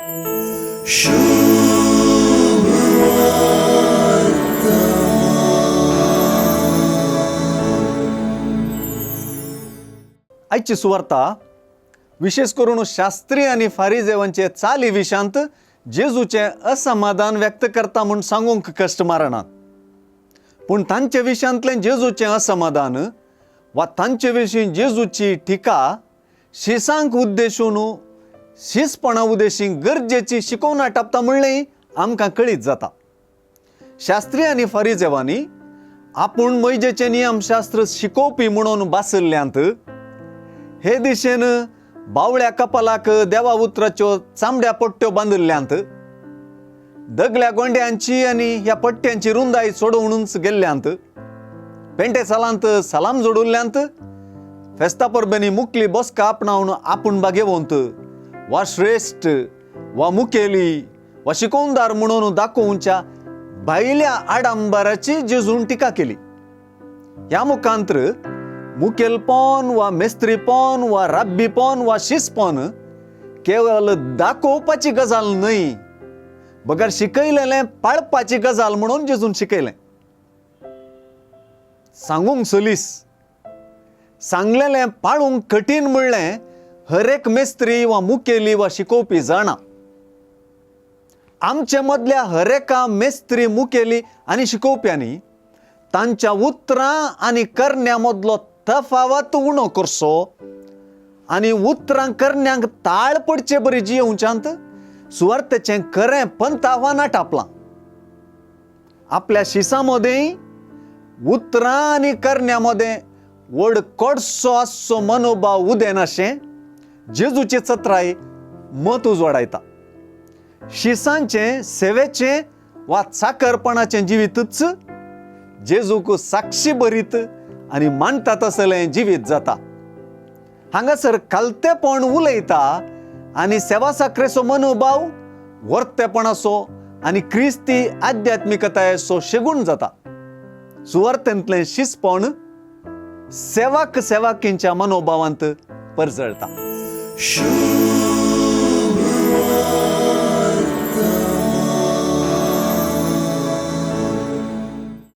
आयची सुवार्ता विशेश करून शास्त्री आनी फारिजेवांचे चाली विशांत जेजूचें असमाधान व्यक्त करता म्हूण सांगूंक कश्ट मारनात, पूण तांचे विशयांतलें जेजूचें असमाधान वा तांचे विशीं जेजूची टिका शिसांक उद्देशून शिसपणा उद्देशी गरजेची शिकोवणा टापता म्हणलें आमकां कळीत जाता. शास्त्री आनी फारिजेवांनी आपूण मैजेचें नियमशास्त्र शिकोवपी म्हणून बासल्ल्यांत हे दिशेन बावळ्या कपालाक देवा उतराच्यो चामड्या पट्ट्यो बांदिल्ल्यांत, दगल्या गोंड्यांची आनी ह्या पट्ट्यांची रुंदाय सोडोवनूच गेल्ल्यांत, पेंटे सालांत सलाम जोडुल्ल्यांत, फेस्ता परबेनी मुकली बसका आपणावन आपूण बागेवंत वा श्रेश्ठ वा मुखेली वा शिकोवणदार म्हणून दाखोवच्या भायल्या आडंबराची जेजून टिका केली. ह्या मुखांत्र मुखेलपण वा मेस्त्रीपण वा राब्बीपण वा शिसपण केवल दाखोवपाची गजाल न्हय, बगर शिकयलेलें पाळपाची गजाल म्हणून जेजून शिकयलें. सांगूंक सलीस, सांगलेलें पाळूंक कठीण म्हणलें हर एक मेस्त्री वा मुखेली वा शिकोवपी जाणा. आमचे मदल्या हर एका मेस्त्री, मुखेली आनी शिकोवप्यांनी तांच्या उतरां आनी करण्या मदलो तफावत उणो करचो आनी उतरां करण्यांक ताळ पडचे बरी जियोवच्यांत सुवार्थेचें खरें पंत आव्हान टापलां. आपल्या शिसां मदें उतरां आनी करण्या मदें व्हड कोडसो आसचो मनोभाव उदेनाशें जेजूची चत्राय मत उजवाडायता. शिसांचें, सेवेचें वा चाकरपणाचें जिवीतूच जेजूक साक्षी बरीत आनी मानता तसलें जिवीत जाता. हांगासर खालतेपण उलयता आनी सेवा साखरेचो मनोभाव वर्तेपणाचो आनी क्रिस्ती आध्यात्मिकतायेचो शेगूण जाता. सुवार्थेंतलें शिसपण सेवाक सेवाकींच्या मनोभावांत परजळटा.